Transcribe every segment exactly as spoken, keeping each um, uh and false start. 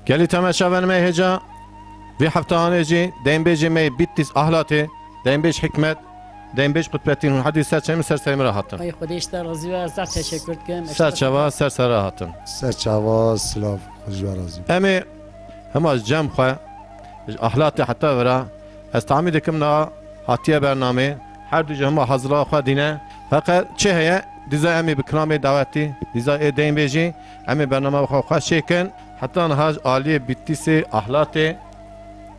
Gelî temaşevanê me hêja vî heftehanê jî deynbêjê me yê Bîtîs Ahlatê, deynbêj Hikmet, deynbêj Qutbetîn hûn herdû ser çavê min ser serê min re hatin. Ay Xwedê ji te razî be, zaf teşekkür dikim. Ser çava ser serê re hatin. Ser çava silav, Xwedê ji we razî be. Em ê hema ji cem xwe, ji Ahlatê heta vira, ez tahmîn dikim niha hatiye bernamê, her du jî hema hazira xwe dîne. Feqet çi heye, dîza em ê bi kilamê dawetî, dîza ê deynbêjî, em ê bernama xwe xweş çêkin. Heta niha ji aliyê Bîtîsê, Ahlatê,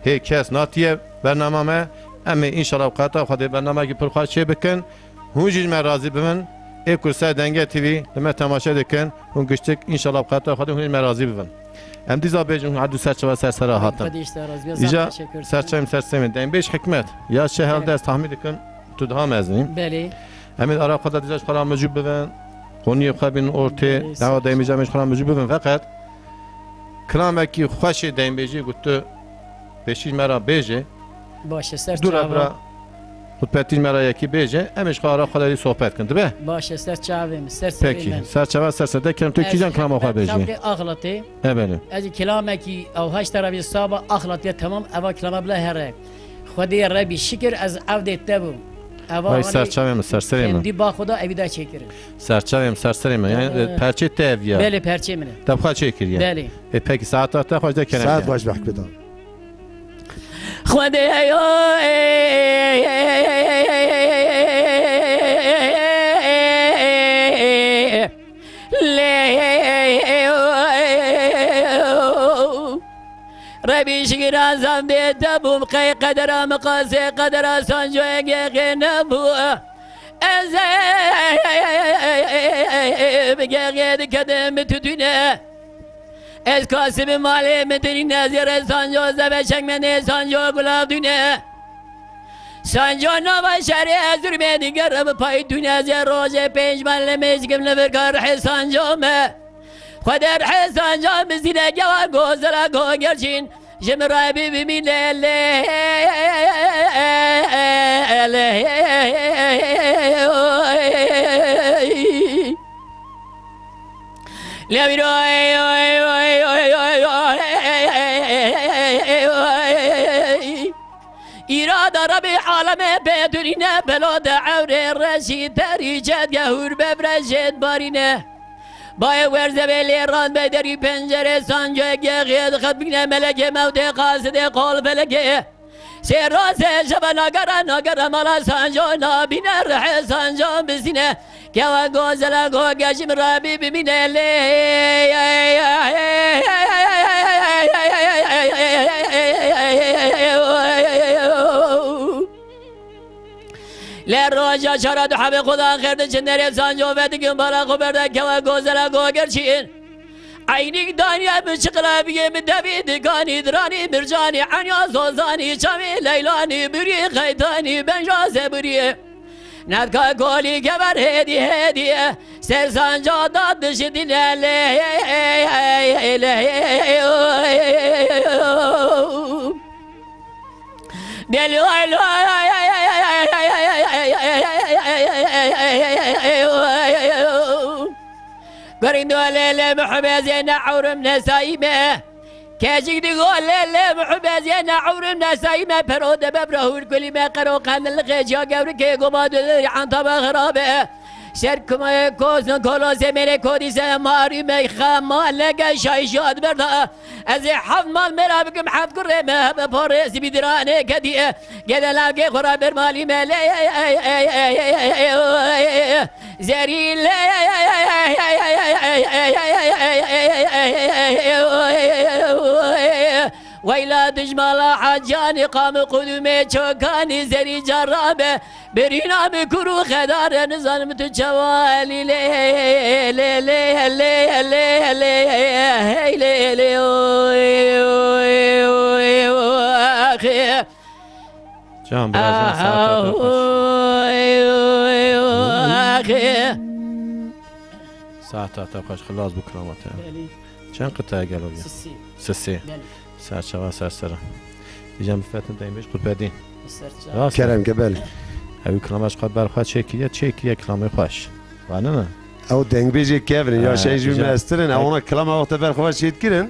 hê kes natiye bernama me. Em ê înşallah bi qeta Xwedê bernamekî pir xweş çê bikin. Hûn jî ji me razî bibin. Ê ku ser Denge T V li me temaşe dikin, hûn giştik înşallah bi qeta Xwedê hûn jî ji me razî bibin. Em dîza bêjin hûn her du ser çava ser sera hatin. Xwedê ji te razî be, zaf teşekkür. Îja ser çavê min ser serê min. Deynbêj Hikmet, ya çi helde ez tahmîn dikim tu daha mezin î. Belê. Em ê ara xwe de dîza ji xwe re mijûl bibin. Qoniyê xwe bînin ortê. Belê, dawa deynbêja me ji xwe re mijûl bibin. Feqet kilamekî xweş ê deynbêjî ku tu pêşî ji me re bêje. Baş e, ser çava. Dû re bira Xutbetîn me re yekî bêje, em ê ji xwe ara xwe de dî sohbet kin, dibe? Baş e, ser çavê min, ser serê min. Pekî, ser çava ser serê. De kerem tu kîjan kilama xwe bêjî? Ez Axlatê. E, belê. Ez kilamekî ew heşt re bî saba Axlatê, temam eva kilama bila here. Xwedê Rebî şikir ez evdê te bûm. Eva Vay, ser çavê min, ser serê min. Kendi ba xwe da evî da çêkirin. Ser çavê min, ser serê min. Yani, e, perçê te ev ya. Belê, perçê min e. Te bi xwe çêkiriye. Belê. E, pekî, saeta te xweş de kerem. Saet xweş be Hikmet abi. Xwedê heyo, lê, Rebî şikir ez evdê te bûm, qey qedera miqasê qedera sancoyê gêxê nebû. Ez bi gêxê dikedim bi tutûne. Ez kasibî malê min tirîne, ez ê rê sanco zeve çekmendê sanco gula dûne. Sanco nava şerê ez zurmê digerim pay dûne, ez ê rojê pênc mal li mêzikim li vir ka rihê sanco me. Xwedê rihê sanco bizîne gewa gozela gogerçîn. Ji min re bî bimîne lê, lê. Lewîro, îrada Rebî alemê pê durîne, belo de ewrê reşî derî cedge hûr bebre jêd barîne. Bayê werze bê lê rand be derî pencerê sancoyê gêxê dixet bîne, melekê mewtê qasidê qol felekê. Sê rosê şeva nagere, nagere mala sanco nabîne, rihê sanco bizîne. Kewa gozela go gejim Rebî bimîne lê. Lê roja çara du hebê xudan xêr diçin derê sanco vedikin bala xwe berde kewa gozela go gerçîn. Eynîk daniye min çiqlebiyê min devî diganî diranî mircanî enya zozanî çavî leylanî birî xeytanî benja zebirî. Nedka kolî gever hêdî hêdî ser sanca da dijidîne lê lê. Deli oy loy. Gerindo lê lê muhbezê ne ewrim ne sayî me. Keçik digo lê lê muhbezê ne ewrim ne sayî me. Pero de bebra hûr kulî me qero qendil xêciya gewrikê goma döderi antaba xirabe. Ser kuma kozun kolo zemere kodî se marî me xema lege şayşat berda. Ez ê heft mal mera bikim, heft kurê me hebe parê zibîdiranê kediye. Gede lavgê xwe ra ber malî me lê zerî lê. Weyla dijmala hecanî qamî qudûmê çokanî zerî carabe. Birîna min kur û xedar e, nizanim tu çawa elî lê, lê, lê, lê, lê, lê, hey lê, lê, oy, oy, oy, oy, axê. Can, birazdan saeta te xweş. Oy, oy, oy, axê. Saeta te xweş, xilas bû kilamete. Belê. Çend qitaya gelo bî? Sisê. Sisê. Belê. Serçava ser sera. Îcan bifetin deymêj Qutbedîn. Serçava. Rast e. Kerem ke belê. Ew kilama ji xwe ber xwe çêkiriye, çêkiriye kilamê xweş. Vanine? Ew dengbêjê kevin in, ya şey jî mestir in, ew ona kilama wexte ber xwe çêdikirin.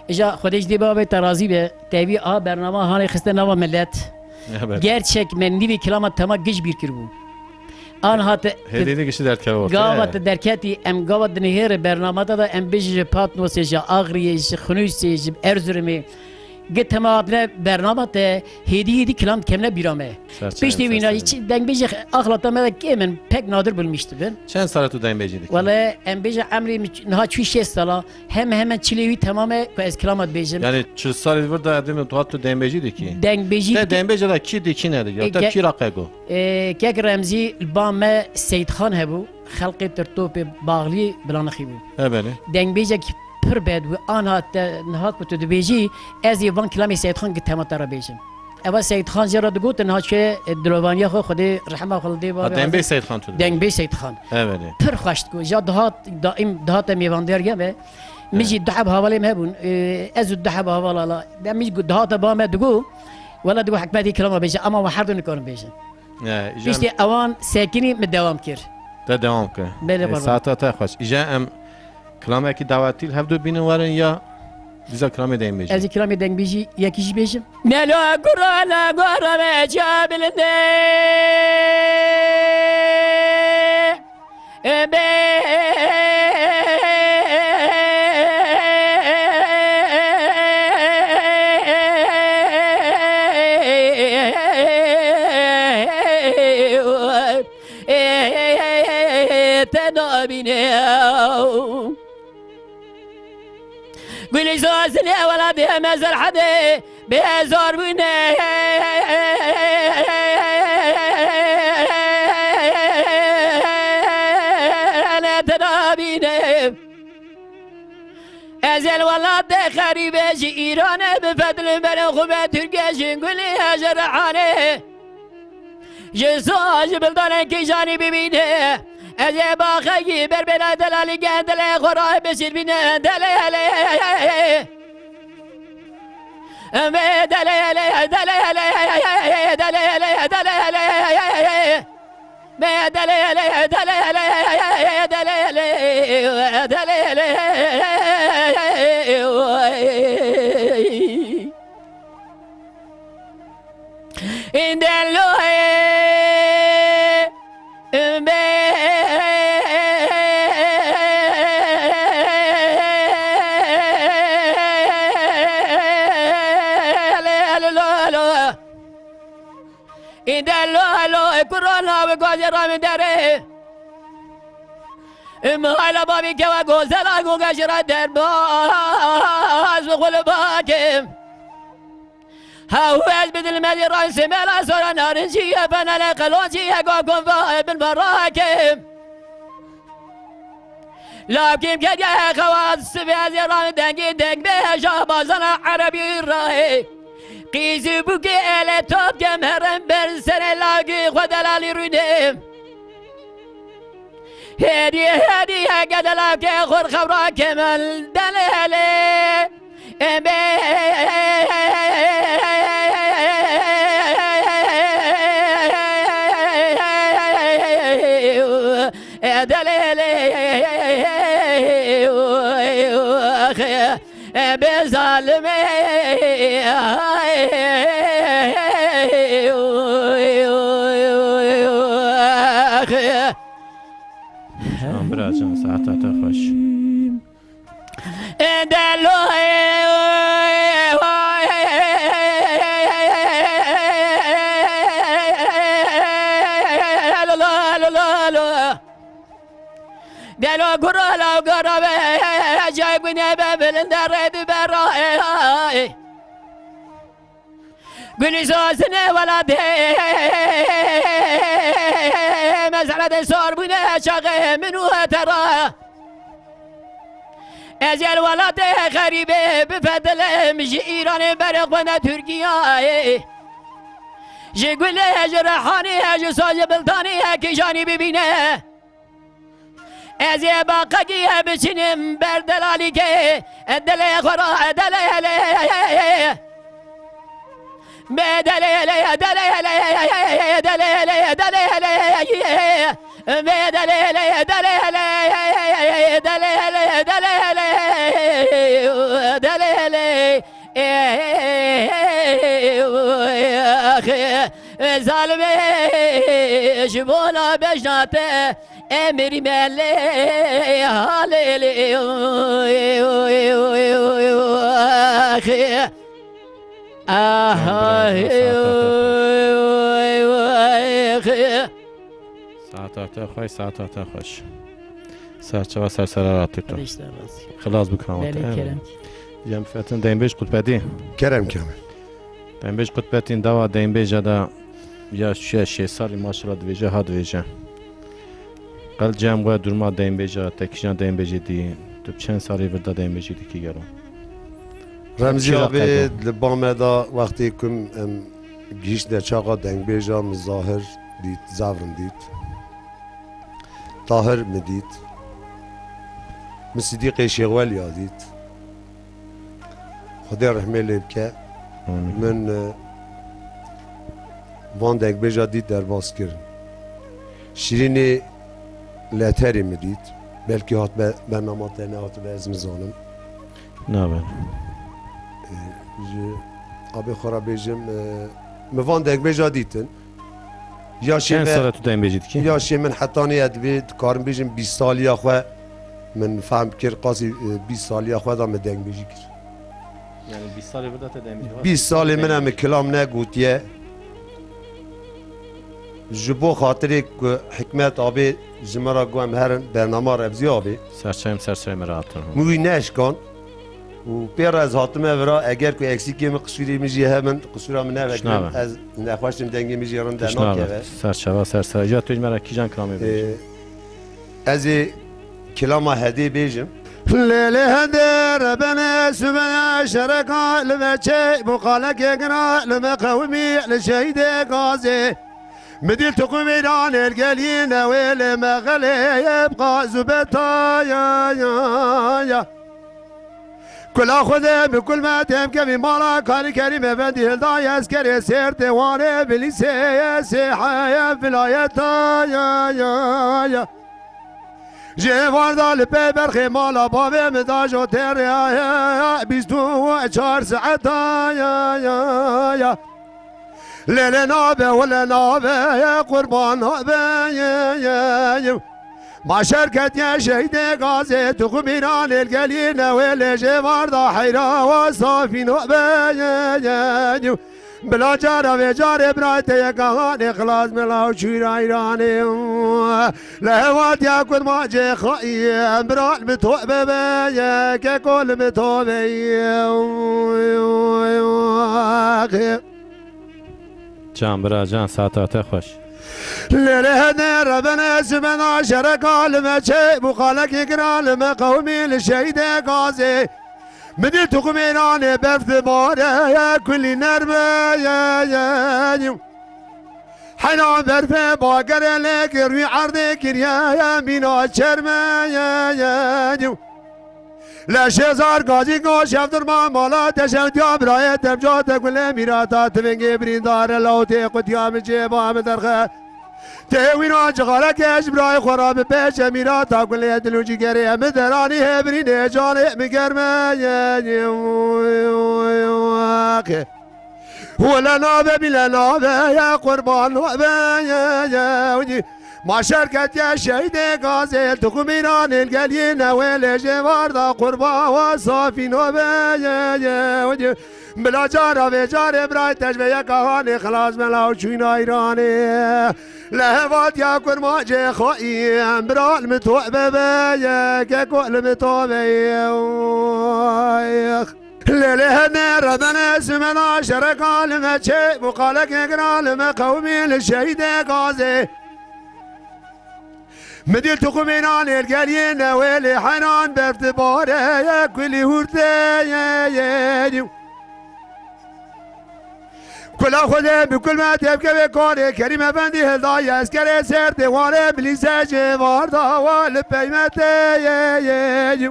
Îja Xwedê ji dê bavê te razî be, te vî a bernama hanê xiste nava millet. Ya ber. Gerçek me nîvê kilama tema giş bîr kiribû. An hat Hêdî de giştî derdkeve ortaya. Gava te derketî, em gava dinihêre bernama te de em bijî ji Patnosê, ji Axriyê, ji Xinûsê, ji Erzurumê. Gi tema hatine bernama te hêdî hêdî kilam kemine bîra me. Serçe Piştî em wîna serçe. Çi dengbêjê axlata me de kêm in, pek nadir bulmîş dibin. Çend sala tu dengbêjî dikî? Wele em bêje emrê min ç-, niha çû şêst sala, hemen hemen çilê wî temam e ku ez kilama dibêjim. Yani çil salê vir de edê min tu hat tu dengbêjî dikî? Dengbêjî Te dikî. Dengbêje de kî dikî ne dikî? E, Te ke-, kî ra qego? E, kek Remzî li ba me Seyîdxan hebû, xelqê Tirtopê Baxlî Bilanixî bû. He belê. Dengbêjek pir bed bû. Anha te niha ku tu dibêjî, ez ê van kilamê Seyîdxan gi tema te re bêjim. Eva Seyîdxan jê re digotin, niha çûye, e, dilovaniya xwe, Xwedê rehema xwe li dê Ha, bavê dengbêj Seyîdxan tu dibêjî. Dengbêj Seyîdxan. He belê. Pir xweş digot. Ja dihat, daîm dihate mêvandariyê me. Min Evet. Jî du heb havalê me hebûn. E, ez û du heb havala la. Dem min dihate ba me digot. Wela digot hikmetî kilama bêje, ama we her du nikarin bêjin. He, îja Piştî ewan sekinî min dewam kir. Te dewam kir. Belê, E, qurban. Saeta te xweş. Îja em kilamekî dawetî li hevdu bînin werin ya dîza kilamê dengbêjî? Ez ê kilamê dengbêjî yekî jî bêjim. Nelo kurana gora me çabilinde. Ebe te nabîne. Gulî zazine wela dê me zerhedê. Bêzar bûne. Ne dinabîne. Ez el welatê xerîbe ji Îranê bi fedlin berin xwe be Tirkiye ji gulî ez ji rehane. Ji sa ji bildanên kîjanî bibîne. Ez ê baxekî berbêla delalî gendilê xwe ra bisîrbîne. Delê helê. Em ê delê helê, delê helê, delê helê, delê helê. Me delê helê, delê helê, delê helê, delê helê. Îndelo ê, ê, Îndelo ê, kurana wê gazê ra min derê. Ê, mi hayla babî kewa gozela goga ji ra derbaz bi xwe li bakim. Hew ez bi dilmezî ran simela sora narincî ye, penele qeloncî ye, gav gon va bin va rakim. Lakim kediye xewaz sibê ez ê ran dengî deng bê şahbazana erebî rahê. Qîzî bûkê ele top kem herem ber serê lagî xwe delalî rûnê. Hêdî, hêdî, hege delakê xur xewra kemel delê helê. Ebe, delê helê. Ebe zalimê. Can bira can, saeta te xweş. Delo. Delo gurala garabe, cay gune be bilinde redi bera. Gulî zazine welatê, mezhebê sor bûne çaxê min û te ra. Ez el welatê xerîbê bifedilim, ji Îranê berê xwe ne Tirkiyeyê. Ji gulê, ji rehanê, ji sazê biltanê, kîjanî bibîne. Ez ê baqekî biçinim ber delalîkê, delê xwe ra, delê helê. Be delê helê, delê helê, delê helê, delê helê. Be delê helê, delê helê, delê helê, delê helê, delê helê. Delê helê. Zalimê ji bona bejna te emirî me lê halê lê. Aha. Saeta te xweş, saeta te xweş. Serçava ser sera ratî tu. Xilas bikam te. Belê kerem. Cem Fetin Deynbêj Qutbedî. Kerem kerem. Deynbêj Qutbetîn dawa deynbêja de ya şeş şêst salî maşallah divêje ha divêje. Qel cem we durma deynbêja te kîjan deynbêjê dî, tu çend salî vir de deynbêjê dikî gelo? Remzî Çira abê qeydo. Li ba me da wextê ku em gihîştine çaxa dengbêja min Zahir dît, Zevrin dît. Tahir min dît. Min Sidîqê Şêxweliya dît. Xwedê rehmê lê bike. Amîn. Min, e, van dengbêja dît derbas kirin. Şîrînê Leterê min dît. Belkî hat be, bernama te nehatibe, ez nizanim. Nabe. E, ji abê xwe re bêjim, e, min van dengbêja dîtin. Yaşê Çend me, sala tu dengbêjî dikî? Yaşê min hetanî ez dibê, dikarim bêjim bîst saliya xwe min fehm kir, qasî, e, bîst saliya xwe da min dengbêjî kir. Yani bîst salê vir de te dengbêjî xwe Bîst salê min e min kilam negotiye. Ji bo xatirê ku Hikmet abê ji me re got em herin bernama Remzî abê. Serçeyim serçeyê me re hatin. Min wî neşkan. Û pê re ez hatime vira, eger ku eksîkê min, qisûrê min jî hebin, qisûra min nevekirin, Tişnabe. Ez nexweş im, dengê min jî rinde Tişnabe. Nakeve. Serçava, serçava. Ja tu ji me re kîjan kilamê bêjî? Ee, ez ê kilama hedê bêjim. Lê lê hedê rebene sübeye şereka li me çey bu qalekê gira li me qewimî li şehîdê gazê. Mi dîl tuqumîran el gelî newê lê me xelê yê bqa zubeta ya ya ya. Kula Xwedê bi kul me têm kevî mala Karî Kerîm Efendî hildayê eskerê sêrtê Wanê bilîsê yê sêheyê vilayeta ya ya ya. Ji êvarda li pê berxê mala bavê min da jo têrê ya ya ya bîst û çar saeta ya ya ya. Lê lê nabe, wele nabe, ye qurban nabe, ye, ye, ye. Ma şerketiye şehîdê gazê, tu xu mîran êl gelî newê lê jê varda heyra wa safî nabe, ye, ye, ye. Bila cara vê carê birayê te yeka hanê xilas mila û çûyra îranê. Lê hewatiya kurmancê xayî, em biral bi to bebe, ye, keko li bi to be, ye. Can bira can, saeta te xweş. Lê lê hene rebene zimena şereka li me çê bû qalekî gira li me qewmî li şehîdê gazê. Min dî tuxumêranê berf dibare ye kulî nerme ye ye. Heyna berfê bagerê lê kir wî erdê kiriye ye mîna çerme ye ye. Leşê zar gazî goş evdirma mala te şewtiya birayê te bicate gulê mîrata tivingê birîndare lawtê qutiya min cêba min derxe. Tê wîna cixareke ji birayê xwe re bipêşe mîrata gulê dil û cîgerê min deranî hêbirînê canê min germe ye. Wele nabe bîle nabe ye qurban nabe ye ye. Ma şerketiye şehîdê gazê tuxumîranê gelî newê lê jê varda qurba wa safî nabe ye ye. Bila cara vê carê birayê te ji vê yeka hanê xilas mela û çûyna îranê. Li hevatiya kurmancê xayî em bira li min to bebe ye keko li min to be ye. Lê lê hene rebene simena şereka li me çê bû qalekê gira li me qewmî li şehîdê gazê. Min dîl tuxumê nanê li geliyê newê lê heyran berf dibare ye kulî hûrtê ye ye. Kula Xwedê bi kul me tevke vê karê Kerîm Efendî hilda ye eskerê serdê warê bilîze cê varda wa li peymetê ye ye.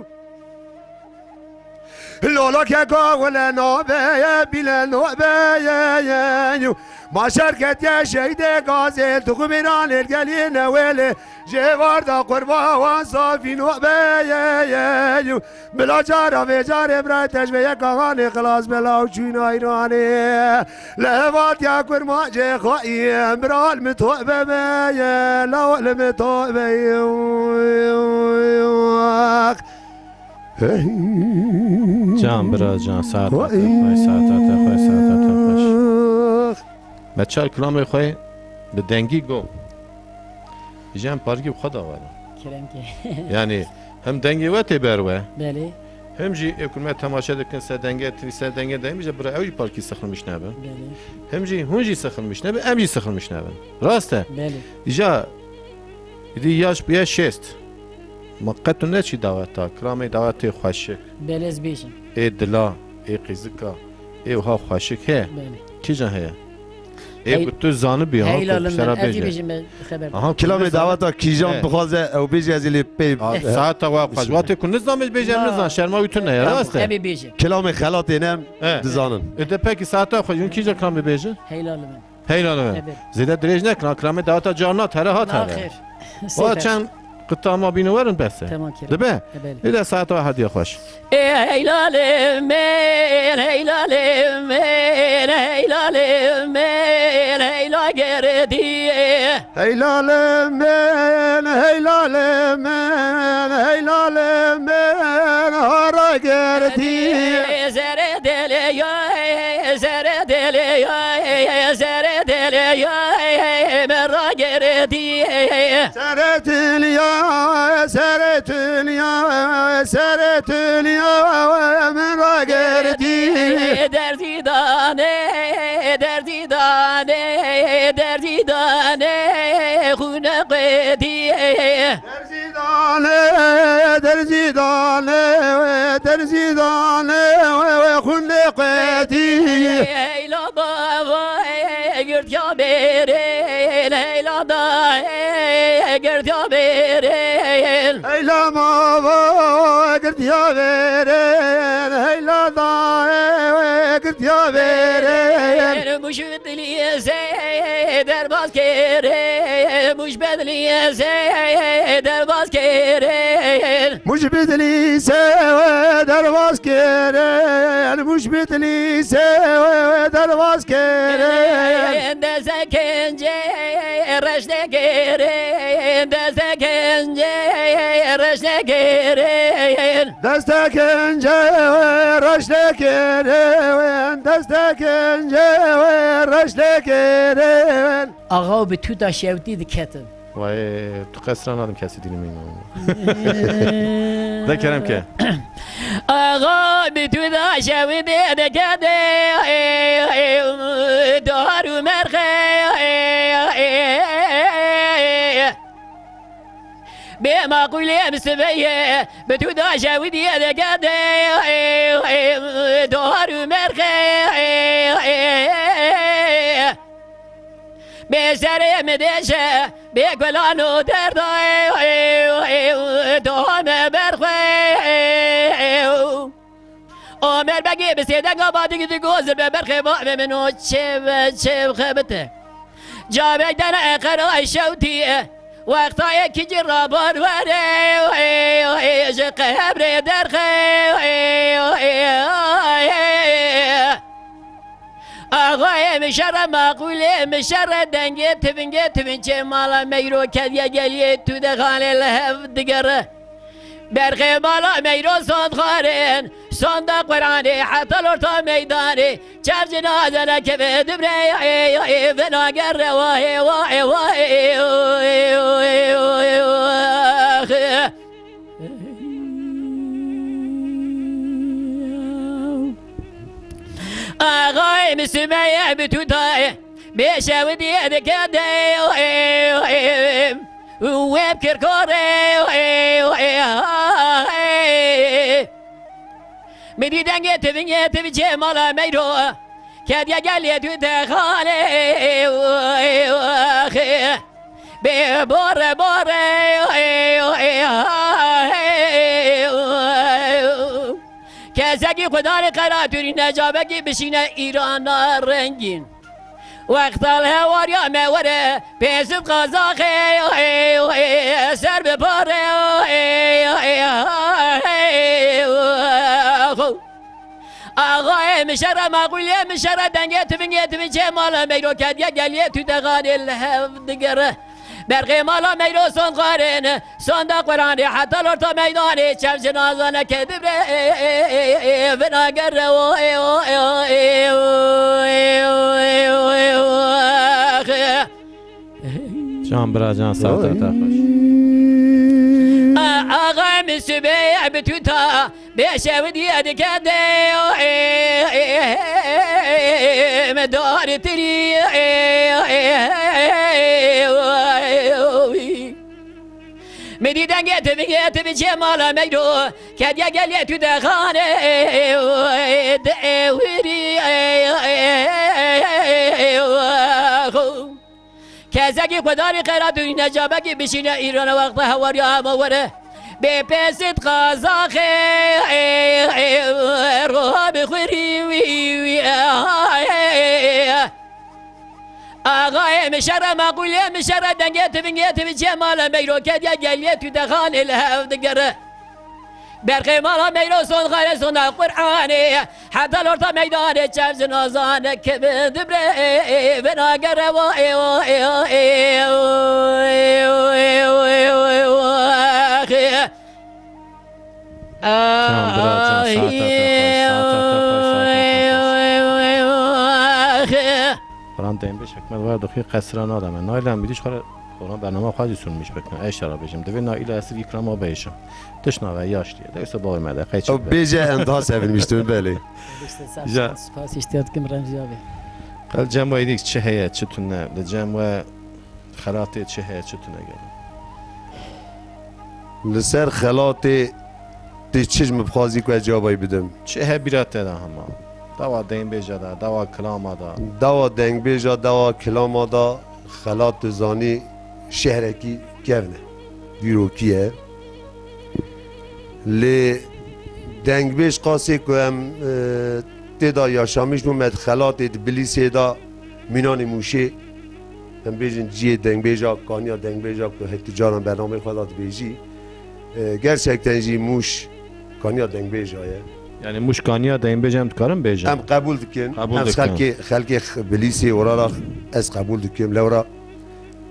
Lolokeka wile nabeye bîle nabeye. Ma şerketiye şeydê gazê, tu xumîran lêl gelî newêlê. Jê varda qurba wan safî nabeye. Bila cara vê carê bira tejvê yeka xanê xilas bela û çûyna îranê. Li hevatiya kurmancê xweyî, bira li min tobeye, law li min tobeye. Can bira can, saeta te xweş, saeta te xweş, saeta te xweş. Me çar kilamê xwe bi dengî got. Ji em parkî bi xwe da were. Kerem ke. Yani hem dengê we tê ber we. Belê. Hem jî ê ku me temaşe dikin ser dengê tirî, ser dengê dengê, bira ew jî parkî sixilmiş nebe. Belê. Hem jî hûn jî sixilmiş nebe, em jî sixilmiş nebin. Rast e? Belê. Îja Îdî yaş bûye şêst. Ma qet tu neçî daweta, kilamê dawetê xweşik. Belê ez bêjim. Ê dila, ê qîzika, ê wiha xweşik heye. Belê. Kîjan heye? Ê Hey-, ku tu zanibî, ha, heyla ku li min, sera ez ê bêje. Bêjim, me xeber. Aha, Kilamê daweta kîjan Evet. bixwaze ew bêje ez ê lê pê. Aa, saeta wa xweş. Wextê ku nizan bêje, em Na. nizan. Şerma wî tune ye, Tamam, rast e? em ê bêjin. Kilamê xelatê ne Evet. dizanin. E de pekî saeta xweş, hûn kîjan kilamê bêjin? Heyla li min. Heyla li min. Evet. Zêde dirêj nekin, ha, kilamê daweta carna tere hat Na here. xêr. Wa Sêder. çend qita ma bîne werin bes e. Tamam, Kerem. Dibe? E, belê. Ê de saeta hediye xweş. Ê heyla li min, heyla li min, heyla li min, heyla gerdî. Heyla li min, heyla li min, heyla li min, hara gerdî. Zere dele ya, zere dele ya, zere dele ya, me ra gerdî. Serê tiliya, serê tiliya, serê tiliya, me ra gerdî. Derdî dane, derdî dane, derdî dane, xûne qedî. Derzî dane, derzî dane, derzî dane, xûnê qetî. Heyla bava, girtiya bêrên, heyla dayê, girtiya bêrên. Heyla bava, girtiya bêrên, heyla dayê, girtiya bêrên. Muş Bedliyê zê derbas kere, muş bedliyê zê derbas kere. Muş bedliyê zê derbas kere, muş bedliyê zê derbas kere. Dezekence reşte kere, dezekence reşte kere. Destekên cewê reştekirin, destekên cewê reştekirin. Axa û bi tuta şewtî diketin. Vay, tu qesra nadim kesî dînim înan. De kerem ke. Axa bi tuta şewtî diketin, dar û merxe. Bê maqûlê em sibeyê, bi tu da şewidiyê dikete. Dohar û merxe. Bê serê min dêşe, bê gulan û derda. Doha me berxwe. Omer Begê bi sêdenga badigi di gozir be berxê bavê min o çê ve çê xebite. Cavek dene eqer ay şewtiye. Wexta yekî ci rabar were, ji qebrê derxe. Axayê min şerre maqûlê min şerre dengê tivingê tivinçê mala meyro kediye geliyê tu de xalê li hev digere. Berxê mala meyro sond xwarin, sonda Quranê heta lorta meydanê, çev cinazene keve dibre, vena gerre wahê, wahê, wahê. Axayê min Sumeyê bi tu dayê, bê şewidiyê dikete. Wê bi kirkorê. Min dî dengê tivingê tivicê mala meyro. Kediye gelê tu de xalê. Bê bore bore. Kesekî xwedarê qeratûrî necabekî bişîne Îrana rengîn. Wexta li hewariya me were, pêsif qazaxê, ser bi parê. Axayê min şere maqûlê min şere dengê tivingê tivin çê mala meyro kediye geliyê tûtexanê li hev digere. Berxê mala meyro son xwarin, sonda Quranê heta li orta meydanê çev ji nazane ke dibre vina gere. Can bira can, saeta te xweş. Axa min sibê bi tûta Bêşev diye dike de me darî tirî. Me dî dengê tivingê tivin çê mala meyro kediye gelê tu de xane de ewirî. Kesekî xwedarî qeratûrî necabekî bişîne Îrana wexta hewariya me were. Bê pêsit qazaxê roha bi xwirî wî wî. Axayê min şere maqûlê min şere dengê tivingê tivin çê mala meyro kediye geliyê tu de xanê li hev digere. Berxê mala meyro son xare sona Qur'anê. Heta li orta meydanê çev ji nazane kevin dibre vina gere. Can bira can, saeta te xweş, saeta te xweş, saeta te xweş. Quran deyim beş hikmet var, doxî qesra nademe. Naylan bir iş xare Ona bernama xwe jî sunmîş bikne. Eşara bêjim. Divê na îla ez îkrama bêjim. Tişna ve yaşlî ye. Dewsa bawê me de. Qey çi Ew be? Bêje em daha sevinmiştin belê. Spas, spas, spas, ihtiyat kim Remzi abi. Qel cem we îdîk çi heye, çi tune? Li cem we xelatê çi heye, çi tune gel? Li ser xelatê tê çi ji min bixwazî ku ez cewabay bidim? Çi he bîra te de hema? Dawa dengbêja de, dawa kilama de. Dawa dengbêja, dawa kilama de. Xelat tu zanî şehrekî kevn e, dîrokî ye. Lê dengbêj qasê ku em, e, tê de yaşamîş bûm, me di xelatê di Bilîsê de mînanê Mûşê, em bêjin ciyê dengbêja, kaniya dengbêja ku hek tu caran bernameyê xwe de dibêjî. E, gerçekten jî Mûş kaniya dengbêja ye. Yani Mûş kaniya dengbêja em dikarin bêjin? Em qebûl dikin. Qebûl Em dikin. Xelkê, xelkê x-, Bilîsê orara ez qebûl dikim. Lewra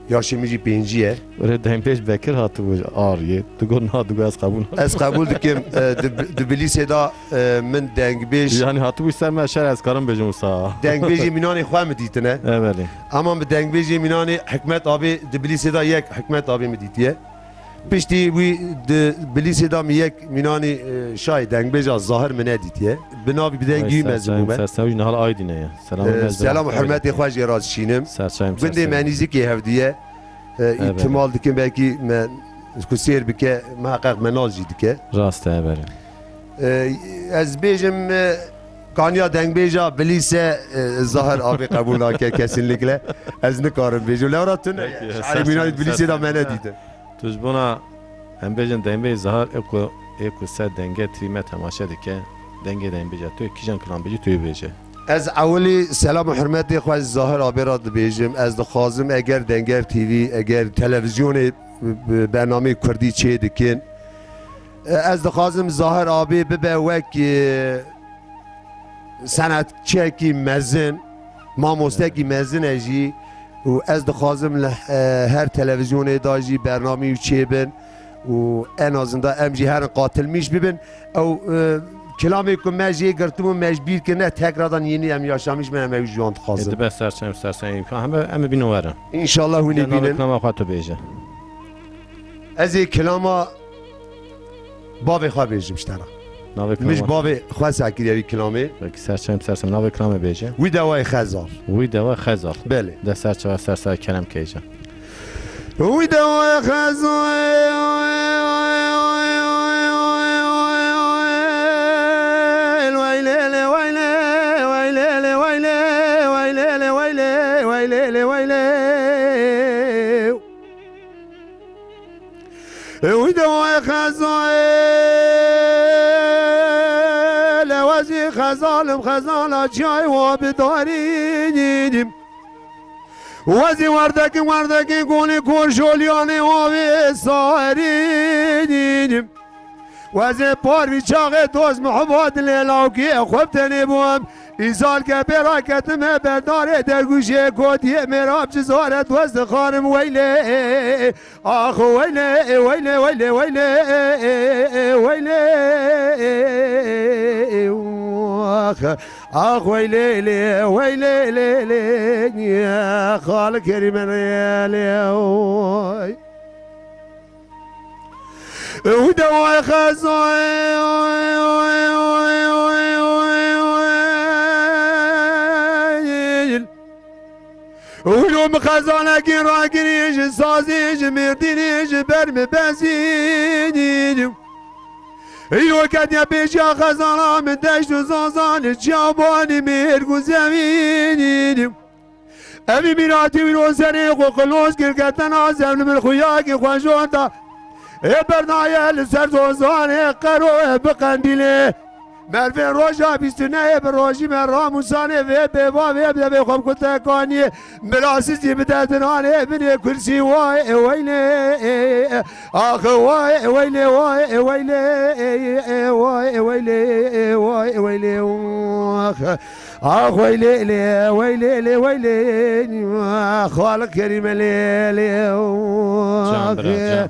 yaşê min jî pêncî ye. Were dengbêj Bekir hatibû ariyê. Tu got na, tu got ez qebûl nakim. Ez qebûl dikim, e, di, di Bilîsê de, e, min dengbêj Yani hatibû ser me şer ez karim bêjim wisa. Dengbêjê mînanê xwe mi dîtine. E, belê. Ama min dengbêjê mînanê Hikmet abê di Bilîsê de yek Hikmet abê mi dîtiye. Piştî wî di Bilîsê de min yek mînanî, e, şayê dengbêja Zahir min nedîtiye. Bi navî bi dengî wî mezin bûme. Sersev jî niha li Aydîne ye. Selam, e, selam û hurmetê xwe jê re dişînim. Gundê me nîzikê hevdî ye. E, îtimal dikim belkî me ku sêr bike, miheqeq me nas jî dike. Rast e, belê. E, ez bêjim, e, kaniya dengbêja Bilîse, e, Zahir abê qebûl nake kesinlikle. Ez nikarim bêjim. Lewra tune ye. Şairê mînanî Bilîsê de me nedîtin. Tu ji bona, em bêjin, dengbêj Zahir ê ku, ê ku ser denge T V me temaşe dike, dengê dengbêja tu yê, kîjan kilam bêjî tu yê bêje. Ez ewilî selam û hurmetê xwe ji Zahir abê re dibêjim. Ez dixwazim eger Denger T V, eger televîzyonê, e, bernameyê kurdî çê dikin, e, ez dixwazim Zahir abê bibe wek, e, senetçiyekî mezin, mamostekî mezin e jî û ez dixwazim li, e, her televîzyonê de jî bernameyê wî çêbin û en azından em jî herin qatilmîş bibin. Ew, e, kilamê ku me jê girtibû, me ji bîr kirine, tekrardan yênî em yaşamîş bin, em ew ji wan dixwazin. Ê, dibe serçem, serçem, heme em ê bînin werin. Înşallah hûn ê bînin. Kilama xwe tu bêje. Ez ê kilama bavê xwe bêjim ji te re. Navê kilama. Min ji bavê xwe sekiriye wî kilamê. Belkî serçem, serçem. Navê kilamê bêje. Wî dewayê Xezal. Wî dewa Xezal. Belê. De serçe ve serçe kerem keyce. Wî dewayê Xezal. Wî dewayê Xezal. Ez ê xezalim, xezala çiyayê wa bidarînim. Ez ê werdekim, werdekê golê korşoliyanê avê sarînim. Ez ê parvî çaxê dost mihebat lê lawkê xwe bi tenê bûm. Îsal ke pê raketime berdarê dergûşê kotiyê mêrab ci zare dost dixarim weylê. Ax weylê, weylê, weylê, weylê, weylê, ax, ax weylê, lê, weylê, lê, lê, xal Kerîme lê, lê, oy. Ew de way xezay, oy, oy, oy. Wilo min xezanekî ragirî ji sazî ji mêrdînî ji ber min bezînî. Îro ketiye pêşiya xezana min deşt û zazan li çiyabanî mêrg û zevînî. Evî mîratî wîro serê xwe qiloz kir ketena zev li min xuyakî xwe jor da. Ê berdaye li ser zozanê qero ê bi qendîlê. Mervê roja bîst û nehê bi rojî me ramûsanê vê bêva vê bi devê xwe bi kutekaniyê bila sizî bide dinanê binê kursî way ê weylê ê, ax way ê weylê way ê weylê ê, ê way ê weylê ê, way ê weylê ax. Ax weylê lê weylê lê weylê, Xalik Kerîme lê lê. Can bira,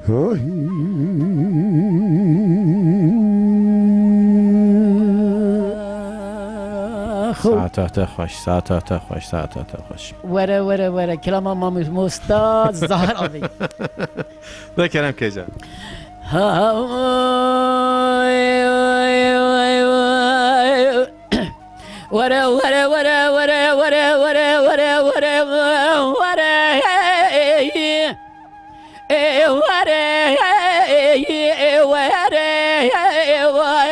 can. Saeta te xweş, saeta te xweş, saeta te xweş. Were, were, were. Kilama mamosta Zahra bî. De kerem kêce. Ha, oy, oy, oy, oy. Were, were, were. Ê, were, ê, were, ê, wa, ê.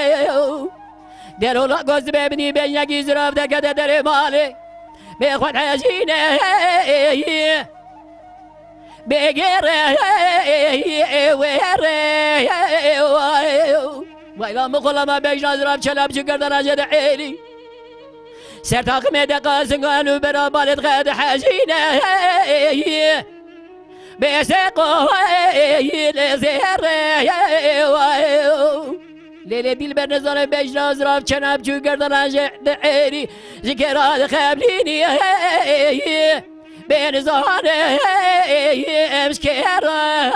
Derola goz be binî be yekî zirav dekete derê malê. Bê xwe hejîne, ê, bê gêre, ê, were, ê, wa, ê. Wayla min xulama bejna zirav çelap ji gerdana jê de êrî. Ser taximê de qazingan û berabalê dixe dihejîne. Bê seqo lê zêre. Lê lê dîlber nizane bejna zirav çenab çû gerdana jê de êrî. Ji kêra dixemlînî bê nizane em ji kêra.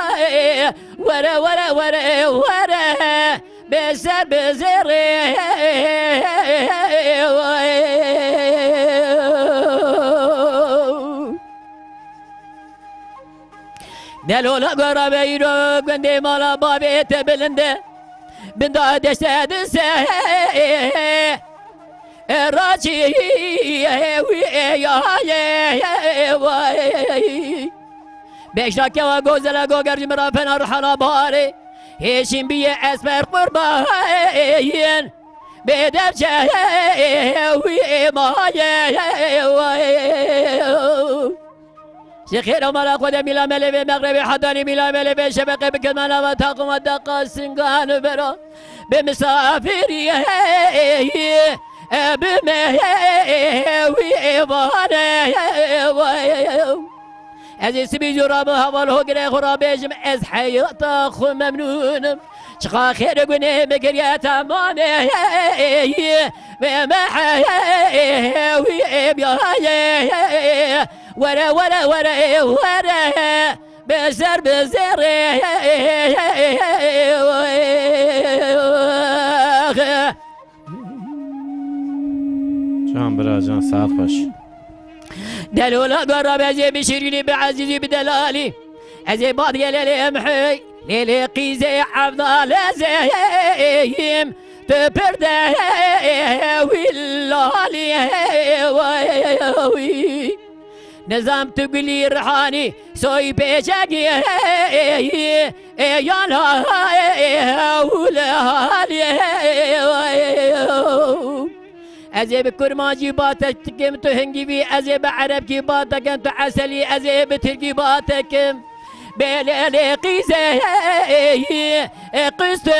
Were, were, were, were. Bi ser bi zêrê. Delola gora be îro gundê mala bavê te bilinde. Binda deşte dise. Raçî wî ya ye. Beşa kewa gozela goger ji min re fena rihana barê. Hêşîn bîye esmer qurbayên. Bê devçe wî ê maye. Ji xêra mala xwe de mîla melê vê mexrebê hetanî mîla melê vê şebeqê bikirme nava taqima deqa singan bera. Bi misafirî bi me wî ê vane. Ez ê sibî zûra min heval hogirê xwe ra bêjim, ez heyata xwe memnûn im. Çiqa xêr gunê min kiriye temamê. Wê me heyê wî ê biyaye. Were, were, were, were. Bi ser bi zêrê. Can bira can, saet xweş. Delola gora be ez ê bi şîrînî, bi ezîzî, bi delalî. Ez ê bad gelelê em hey, lê lê qîzê Evdal ez ê yim. Tu pir de wî lalî wî. Nizam tu gulî rihanî, soy pêçekî. Ê yan ha, ê, ê, hewle halê. Ez ê bi kurmancî batek dikim, tu hingî vî, ez ê bi erebkî batekim, tu eselî, ez ê bi tirkî batekim. Bê lê lê qîzê, ê, qîz tu,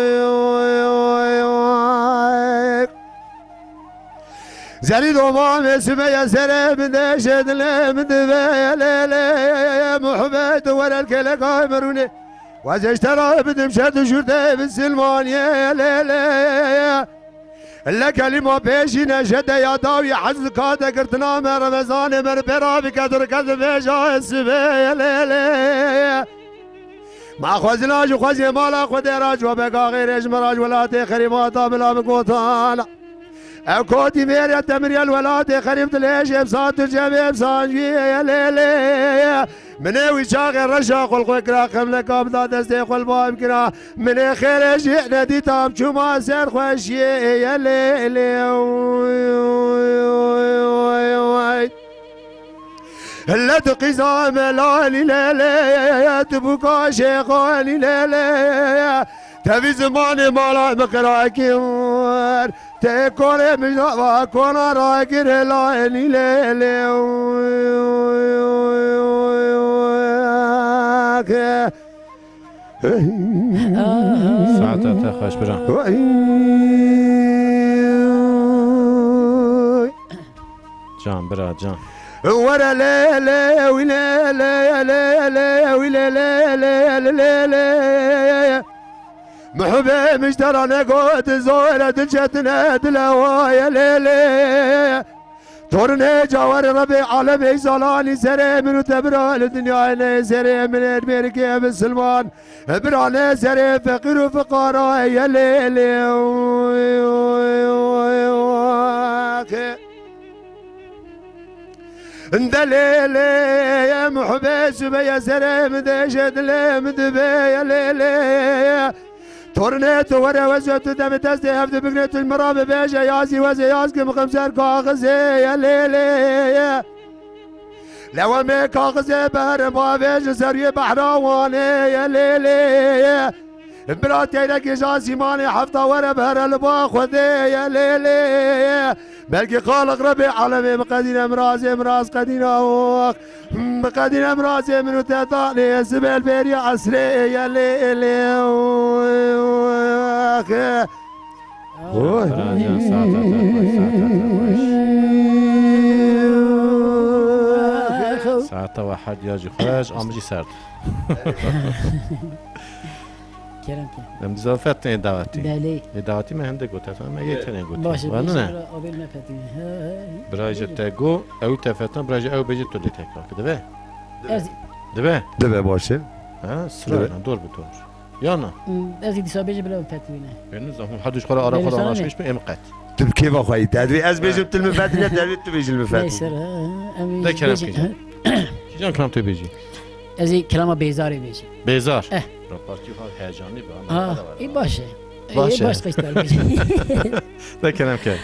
Zerî doma me sime ya sere min de şedile min de ve lê lê. Muhammedun were keleka merûne. Wazêştera bidim şer dişûrte bisilmaniye lê lê. Le kelîma pêşîne jede ya dawî hez kate girtina me Remezanê me pêra bike dirke dibêja sibê lê lê. Ma xwezina ji xweziyê mala Xwedê ra ji we beka xêrê ji me ra ji welatê xerîbata bila bigotana. Ew kotî mêrê temiriye li welatê xerîb dilêjê bsa tu cemê bsa jiyê lê lê. Minê wî çaxê reşa xwe li xwe kira, xemleka bida destê xwe li bav kira. Minê xêrê jê nedîtam çûma ser xweşiyê ye lê lê. Le tu qîza me lalî lê lê, tu bûka şêxanî lê lê. Tevî zimanê mala min qirakir. Tê korê min va kona ragire la enî lê lê. Saeta te xweş bira. Can bira can. Were lê lê wî lê lê lê lê wî lê lê lê lê lê lê. Muhibê miştera ne got zore diçetine dilewaye lê lê. Tornê cawarê Rebê alemê zalanî serê min û te bira li dinyayê ne serê min ê mêrikê misilman. Birane serê feqîr û fiqara ye lê lê. De lê lê ye muhbê zubê ye serê min de jê dilê min dibê ye lê lê ye. Tornê tu were weze tu demê destê hev dibigre tu ji min re bibêje yazî weze yaz kim xemser kaxizê ye lê lê ye. Lewemê kaxizê berim bavê ji seriyê behra Wanê ye lê lê ye. Bira teyrekê ji asîmanê hefta were bere li ba Xwedê ye lê lê ye. Belkî Xaliq Rebê alemê bi qedîne mirazê miraz qedîna ox. Bi qedîne mirazê min û te danê sibê li bêriya esrê ye lê lê. Oy. Bira can, saeta te xweş, saeta te xweş. Saeta we her diya jî xweş, a min jî serd. Kerem ke. Em dizafet tenê dawetî. Belê. Ê dawetî me hende got, efendim, me yê tenê got. Baş e, Var baş e, ne? Bira, abê me fetî. He, he. Bira ji te go, ew te fetan, bira ji ew bêje tu lê tekrar ki, dibe? Ez Dibe. Dibe baş e. Ha, Dibe. sırayla, dor bi dor. Ya na? Hmm, ez ê dîsa bêjim bila em fetîne. Ben ne zaman, hadi şu kadar ara Bêjim falan sana ne? açmış mı? Em qet. Tu bi kêfa xwe yî. Te divê ez bêjim tu li min fetîne, te divê tu bêjî li min fetîne. Neyse, ha, ha, em De kerem bêjin, kêjin. ha. Kîjan kilam tu bêjî? Ez ê kilama Bêzarê bêjim. Bêzar. Eh. Rapartî ha heyecanlı bir Ha, anlamda var. ê baş e. Baş Ê e. baş qeştar bêjim. De kerem ke.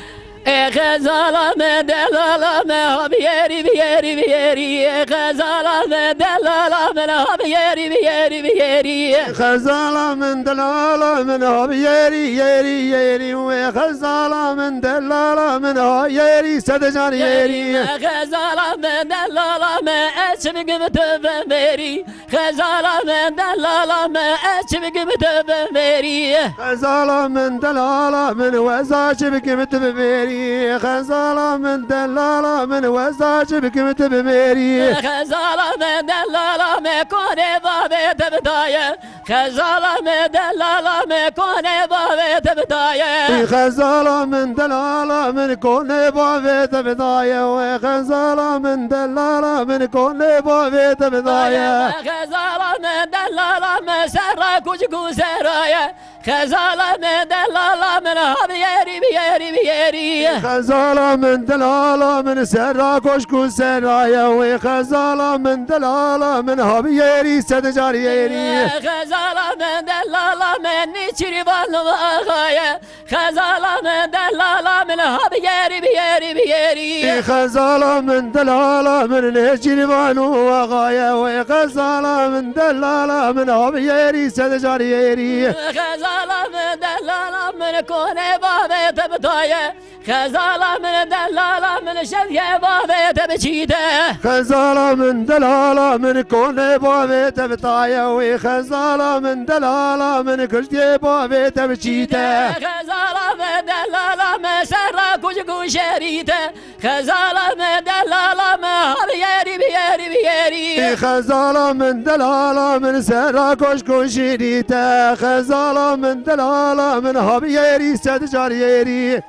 Ê xezala me, delala me, ha biyeri, biyeri, biyeri. Ê xezala me, delala me, ha biyeri, biyeri, biyeri. Xezala min, delala min, ha biyeri, yeri, yeri. Wê xezala min, delala min, ha yeri, sedecan yeri. Ê xezala me, delala me, eçim gibi tövbe meri. Xezala me, delala me, ez çi bikim tu bimêrî. Xezala min, delala min, weza çi bikim tu bimêrî. Xezala min, delala min, weza çi bikim tu bimêrî. Xezala me, delala me, konê bavê te bidaye. Xezala me, delala me, konê bavê te bidaye. Xezala min, delala min, konê bavê te bidaye. Wê xezala min, delala min, konê bavê te bidaye. Xezala me, delala me, serra kucik û serraye. Xezala me, delala min, ha biyeri, biyeri, biyeri. Xezala min, delala min, serra koşk û serraye. Wê xezala min, delala min, ha biyeri, sed car yeri. Xezala me, delala me, niçirvan vaxaye. Xezala me, delala min, ha biyeri, biyeri, biyeri. Ê xezala min, delala min, nêçîrvan û axaye. Wê xezala min, delala min, ha biyeri, sed car yeri. Xezala me, delala min, konê bavê te bidaye. Xezala min, delala min, şevye bavê te biçîte. Xezala min, delala min, konê bavê te bitaye. Wê xezala min, delala min, kiştiyê bavê te biçîte. Xezala me, delala me, serra kucik û şerîte. Xezala me, delala me, ha biyeri, biyeri, biyeri. Ê xezala min, delala min, serra koşk û şîrîte. Xezala min, delala min, ha biyeri, sed car yeri.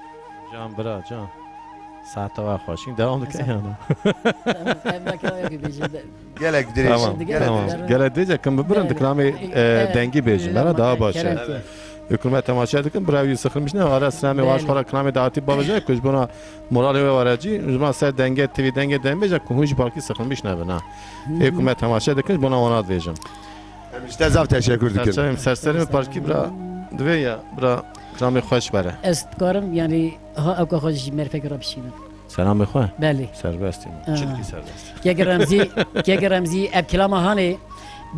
Can bira, can. Saeta we xweşîn. Devam dike Esa. yana. Tamam, ev dakika yok bir şey de. Gelek dirêj. Tamam, Gelek tamam. dirêj. Gelek dirêj, kim bibirin, Belê. diklamê, E, e, e, dengî bêjin. Lama, Bera daha baş e. kerem ki. Hükümet temaşe dikin, bira wî sıkılmış ne? Ara sinamê Belê. vaş xora kilamê dağıtıp babacak, kuj buna moral ve varacı, uzman ser denge T V, denge denge bêjek, ku hûn jî parkî sıkılmış ne bina. Hükümet temaşe dikin, buna ona diyeceğim. Em ji te zaf teşekkür dikin. Serçeyim, serserê min parkî bira divê ya, bira kilamê xweş bere. Ez dikarim, yani, ha, ew ka xwe ji merfekê re bişînim. Selamê xwe? Belê. Serbest im. Aha. Çitkî serbest. Kek Remzî, Kek Remzî, ev kilama hanê,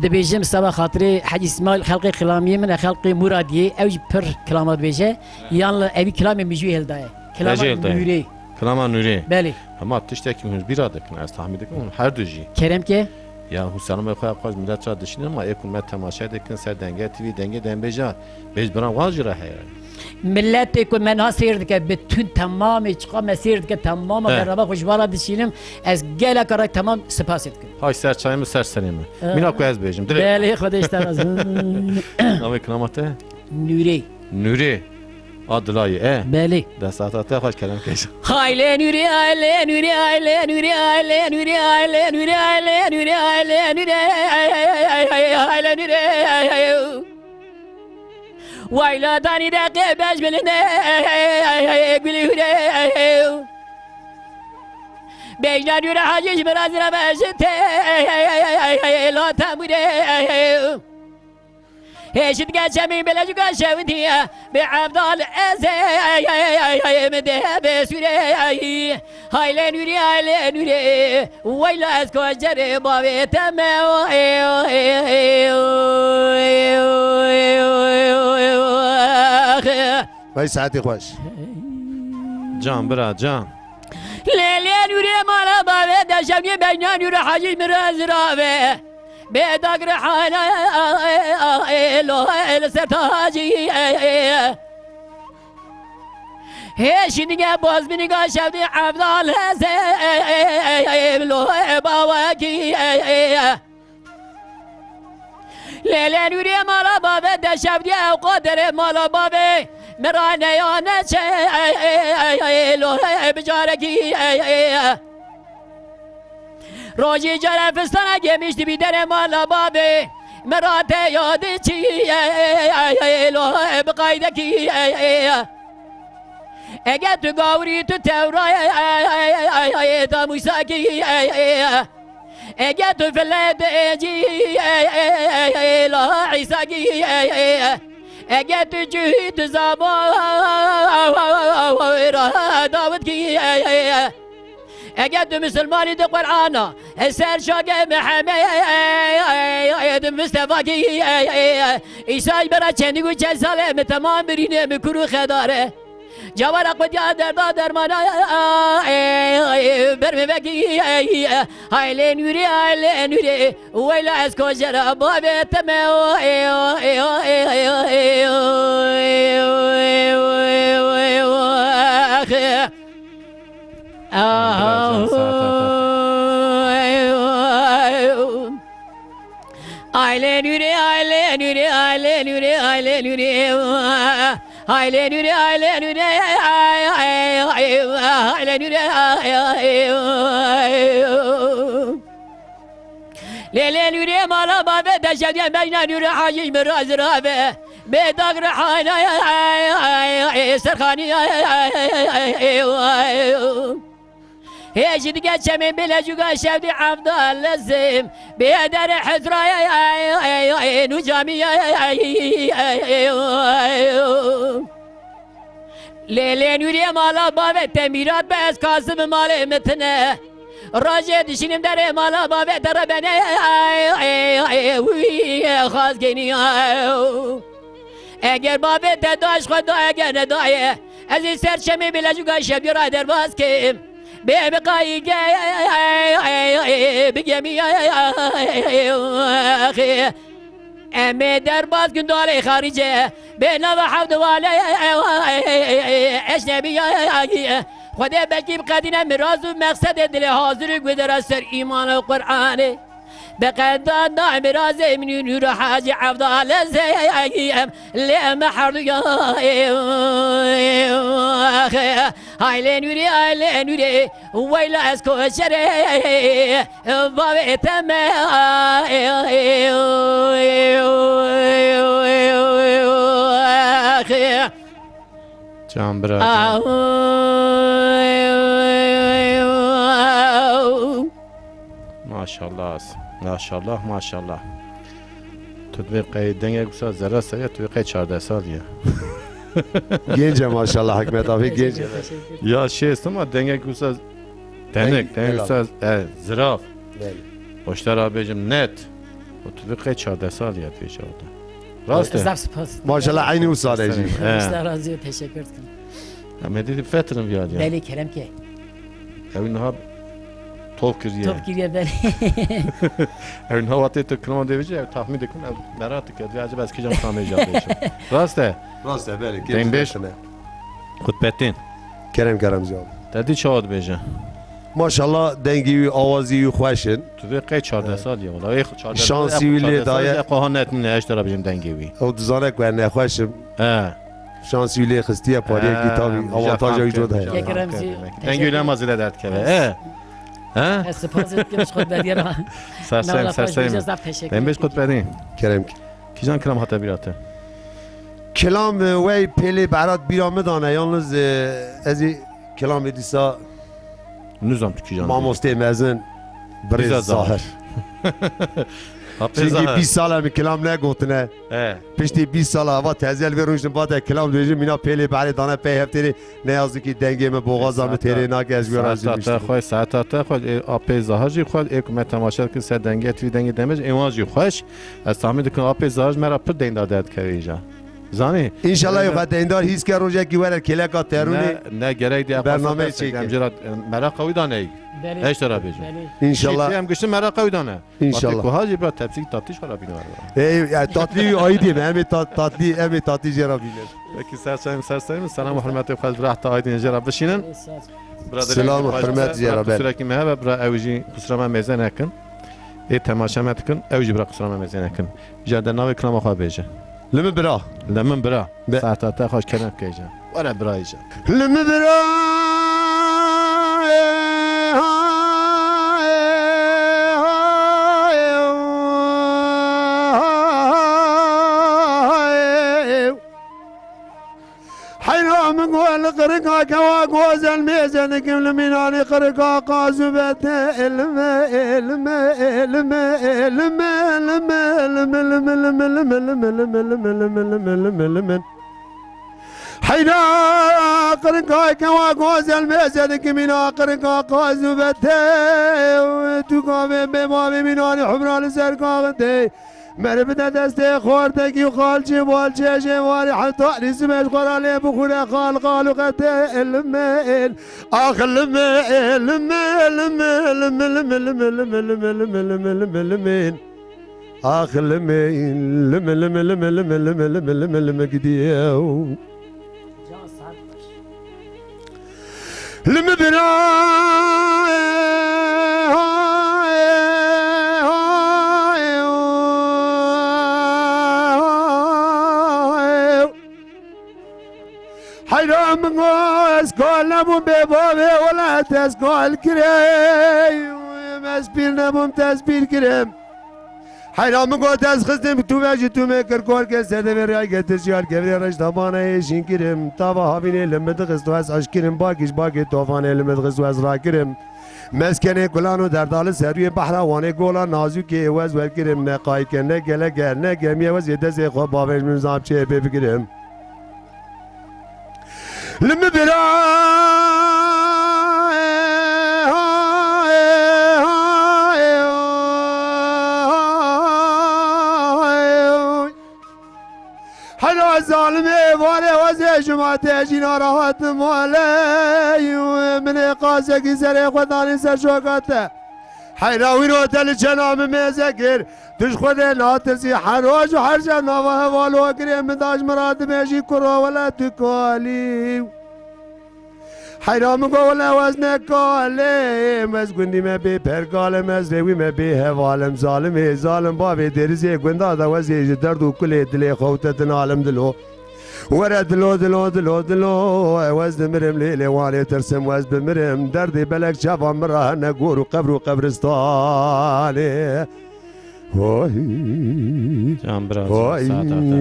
dibêjim seba xatirê Hecî Îsmaîl, xelqê Xilamiyê min e, xelqê Muradiyê, ew jî pir kilama dibêje. Yan li evî kilamê mijûyê hildaye. Kilama Vejê hildaye. Nûrê. Kilama Nûrê. Belê. Hema tiştekî hûn bîra dikin, ez tahmîn dikim hûn her du jî. Kerem ke? Ya hûn selamê xwe xwe ji milet re dişînin, ma ê ku me temaşe dikin ser Denge T V, Dengê Dembêja, bêj bira wan jî re heye. Miletê ku me niha sêr dike, bütün temamê çiqa me sêr dike, temama He. bernameya xwe ji wan re dişînim, ez geleka re temam sipasê dikim. Hay ser çayê min, ser serê min. He. Mîna ku ez bêjim, dirê. Belê, Xwedê ji te razî. Navê kilama te? Nûrê. Nûrê. A dilayê, e? Belê. Destata te xweş, kerem keş. Haylê nûrê, haylê nûrê, haylê nûrê, haylê nûrê, haylê nûrê, haylê nûrê, haylê nûrê, haylê nûrê. Wayla danî de qê beş bilinde, gulî hûrê. Bejna nûrê hacî ji min re zira beşite, la tembûrê. Hêşit geçemî bile juga şewdiye, bi Evdal ez ê, mi de be sûrê. Haylê nûrê, haylê nûrê, weyla ez koçerê bavê te me. Vey saetî xweş. Can bira, can. Lê, lê nûrê mala bavê de şevnî beyna nûrê hacî min re zirave. Bê dagre hana lo el ser tacî. Hê şînige boz biniga şevdî Evdal heze lo bawekî. Lê, lê nûrê mala bavê de şevdî ew qaderê mala bavê. Min ra neya neçe lo bicarekî. Rojî care fistana gemiş dibî derê mala bavê. Min ra te ya diçî lo bi qaydekî. Ege tu gawrî tu tewra da Mûsakî. Ege tu file de êcî la Îsakî. Ege tu cihî tu zama ra Dawidkî. Ege tu misilmanî di Qur'ana ser şagê Mihemed Mistefakî. Îsa ji bera çendî û çend salê mi temam birîne mi kur û xedare. Cawara xwediya derda dermana ber mi vekî. Haylê nûrê, haylê nûrê, weyla ez kojera bavê te me. Aile nure, aile nure, aile nure, aile nure. Aile nure, aile nure, aile nure. Lê, lê nûrê mala bavê de şevdiye bejna nûrê hacî min razî rabe. Bê dag rihana serxanî. Hê ji dige çemê bile juga şevdî Evdal lezim. Bê derê hizra nû camî. Lê, lê nûrê mala bavê te mîrat be ez Kasim malê min tine. Rojê dişînim derê mala bavê te re bene wî xaz genî. Eger bavê te daş xwe da, eger nedaye, ez ê ser çemê bile juga şevdî ra derbas kim. Bê bi qayî ge bi gemî. Em ê derbas gundalê xarîce, bê nava hevdivale ecnebî. Xwedê belkî bi qedîne miraz û mexsedê dilê hazir û gudera ser îman û Qur'anê. Bi qeda da mirazê min û Nûr Hacî Evdal ez ê em lê me herduya. Haylê nûrê, haylê nûrê. Weyla ez koçerê bavê te me. Can bira, can. Maşallah. Maşallah, maşallah. Tu dibê qey dengek wisa zerre seriye, tu dibê qey çardeh sal ye. Genç e maşallah Hikmet abi, genç. Teşekkür ederim. Ya şey, ama dengek wisa tenik, deng, dengek wisa, e, ziraf. Belê. Hoşta ra bêjim net. O tu dibê qey çardeh sal ye pêş orada. Rast e? Zaf spas. Maşallah, aynı wisa re jî. He. Allah razı olsun, teşekkür ederim. Em ê dî fetin viyar ya. Belê, kerem ke. Ew niha top kiriye. Top kiriye, belê. Ew niha watê tu kilometre vêjî, ew tahmîn dikin, ew merak dike. Diye acaba ez kîjan tamê jî bêjim. Rast e? Rast e, belê. Dengbêj. Kutbettin. Kerem kerem ziyan. Te dî çawa dibêje? Maşallah, dengî wî, awazî wî xweş in. Tu vê qey çardeh sal ye, wala. Ê, çardeh sal, şansî wî lê daye. Xwe ha net nîne, ez te re bêjim dengê wî. Ew dizane ku ez nexweş im. He. Şansî wî lê xistiye, pariyekî He, tabî îja avantaja fam wî kir, cot heye. îja Yek fam Remzî, kir. Dengê wî lê mazî lê derdikeve. He? He? Ez spas dikim ji xwe bediye ra. Serserim, Newala xwe serserim. Bêje zaf teşekkür Em bêj ederim. Xwe bedî. Kerem ki. Kîjan kilam hate bîra te? Kilam, e, wey pêlê Behrat bîra min dane, yalnız, e, ez ê kilamê dîsa Nizam tu kîjan dî. Mamostê mezin, birêz Dîsa Zahir. Zahir. Apê Çünkü Zahir. Bîst sala min kilam negotine. He. Piştî bîst sala va tezel vê rûniştin vate kilam dibêjim, mîna pêlê Behrê dane pey heftêrê, ne yazık ki dengê min boğaza min têrê nake, ez wê ra jî Saeta te biştim. Xweş, saeta te xweş. Ê, apê Zahir jî xweş, ê ku me temaşe dikin ser Dengê T V, Dengê Demê jî, ê wan jî xweş. Ez tahmin dikim apê Zahir me ra pir deyndar derdikeve îja. Zanî? Înşallah Öyle. Xwe deyndar hîs ke rojekî were kêleka terûnê Ne, ne gerek diye bernameyê çêke. Em jê ra, e, meraqa wî dane. Belê. Eşte ra bêjim. Belê. Înşallah. Şî, em giştin meraqa wî dane. Înşallah. Kuha jî bira tepsî tatlî xwe ra bîne. Ê, e, tatlî wî aîdî me. Em ê ta-, tatlî, em ê tatlî jê ra bîne. Peki, ser çayım, ser sayım. Selam û hürmetê xwe bira heta aîdî jê ra bişînin. Sağ ol. Bira Selam û hürmet jê ra bel. Kusurekî me hebe, bira ew jî kusura me mêze nekin. Ê temaşe me dikin, ew jî bira kusura me mêze nekin. Îja de navê kilama xwe bêje. Li min bira. Li min bira. Be- Saeta te xweş kerem bike îja. Were bira îja. Li min bira. Heyra min go li qirika kewa gozel mêze dikim li mînanê qirika qaz û bete elime, elime, elime, elime, elime, elime, elime, elime, elime, elime, elime, elime, elime, elime, elime, elime, elime. Heyra qirika kewa gozel mêze dikim îna qirika qaz û bete tu gavê bê bavê mînanê humra li ser kaxitê. Meriv bide destê xortekî û xalçê balçê jê warî heta lîsime ji xwe ra lê bixwire xal xal û qete ilmên. Ax ilmên, ilmên, ilmên, ilmên, ilmên, ilmên, ilmên, ilmên, ilmên, ilmên. Ax ilmên, ilmên, ilmên, ilmên, ilmên, ilmên, ilmên, ilmên, ilmên gidiyew. Li min bira, heyran min go ez kal nebûm bê bavê welat ez kal kireyim, ez pîr nebûm te ez pîr kirim. Heyra min got ez xistim tu ve ji tu me kir kor ke ser devê riyay getir jiyar kevirê reş damana êşîn kirim. Tava havînê li min dixist û ez eşkirim, bakî ji bakê tofanê li min dixist û ez rakirim. Meskenê kulan û derda li ser rûyê behra wanê gola nazûkê ê wez werkirim. Ne qayke, ne geleke, ne gemiye wez ê dezê xwe bavêj min zam çê pê bigirim. Li min bira, hela zalimê varê wezê ji ma te jî narahat male, min ê qasekî serê xwe danî ser şoka te. Heyra wî ro te li çena min mêze kir. Tu ji Xwedê natirsî, her roj û her şev nava hevalokirê min da ji min re dibêjî, kuro wele tu kalî. Heyra min got wele ez ne kalim, ez gundî me bê pergal im, ez rêwî me bê heval im, zalimê zalim bavê dêrizê gunda de wezê ji derd û kulê dilê xew te dinalim dilo. Were dilo, dilo, dilo, dilo, ew ez dimirim lê lê wanê tirsim wez bimirim. Derdê belek çavan min re hene gor û qebr û qebristanê. Hoy. Can bira, can, Hoy. Saeta te xweş,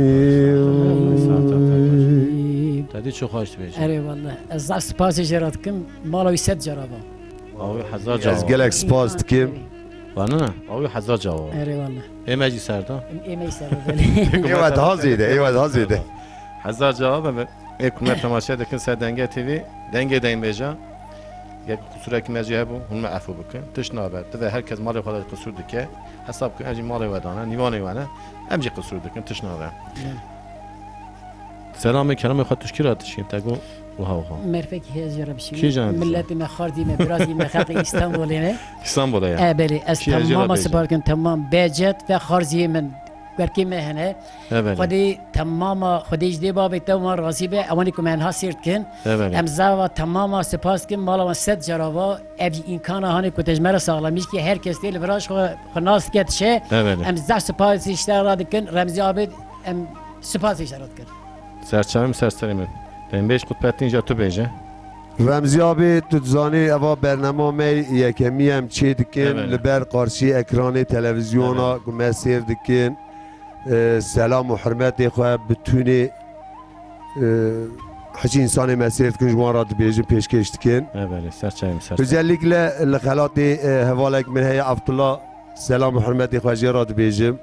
saeta te xweş, saeta te xweş. Te dî çi xweş dibêjî. Erê wallah. Ez zaf spasê jê re dikim. Mala wî sed cara ba. Awî hezar cara. Ez gelek spas dikim. Vana, awî hezar cara. Erê wallah. Ê me jî ser da. Ê me jî ser da, belê. Ê we daha zêde, ê we daha zêde. Hezar cara be. Ê ku me temaşe dikin ser Dengê T V, Dengê Deyn bêje. Yek qusurekî me jî hebû, hûn me efû bikin. Tişt nabe. Divê her kes malê xwe de qisûr dike. Hesab bikin, em jî malê we dane, nîvanê we ne. Em jî qisûr dikin, tişt nabe. Ya. Selamê kelamê xwe tişkî ra dişîn, te got wiha wiha. Merfekî heye jê re bişîne. Kîjan dizî? Miletê me, xarzî me, birazî me, xelkê Îstanbulê ne. Îstanbulê ya. E, belê. Ez Kî heye jê re temama bêjî? Sipar dikim, temam Behcet ve xarziyê min. Werkê me hene. Evet. Xwedê temama, Xwedê ji dê babê te wan razî be, ewanî ku me niha sêr dikin. Evet. Em zava temama spas dikin, mala wan sed cara va, ev jî îmkana hanê ku te ji me re saxlemîş kî, her kes tê li vira ji xwe, xwe nas dike dişe. Evet. Em zaf spas ji te re dikin, Remzî abê, em spas ji te re dikin. Serçavê min, ser serê min. Dembêj Qutbettin, îca tu bêje. Remzî abî, tu dizanî eva bernama me yekemî em çê dikin, Evet. li ber qarşî ekranê televizyona Evet. ku me sêr dikin. E, selam û hurmetê xwe bi tûnê, e, hiçî însanê me sêr dikin, ji wan re dibêjin, pêşkêş dikin. Evet, belê, serçavê min, ser serê min. Özellikle li xelatê, e, hevalek min heye, Abdullah, selam û hurmetê xwe jê re dibêjim.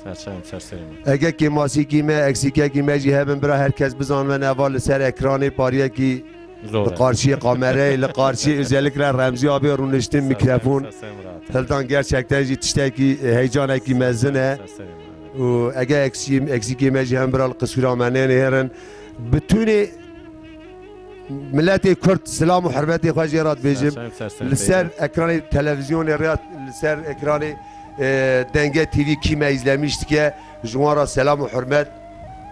Serçavê min, ser serê min. Ege kêmasîkî me, eksîkekî me jî hebin, bira her kes bizanibin, eva li ser ekranê pariyekî Zor bi e. qarşiyê kamereyê, li qarşiyê özellikle Remzî abê rûniştin, Ser mikrofon serê min, ser serê min rahat. hildan gerçekten jî tiştekî, e, heyecanekî mezin e. Ser serê min, evet. Û ege eksî-, eksîkê me jî hebin, bira li qisûra me nênihêrin. Bi tûnê Miletê Kurd, silam û hurmetê xwe jê re dibêjim. Serçavê min, ser serê min. Li ser ekranê televizyonê re, li ser ekranê, e, Denge T V kî me îzlemîş dike, ji wan re selam û hurmet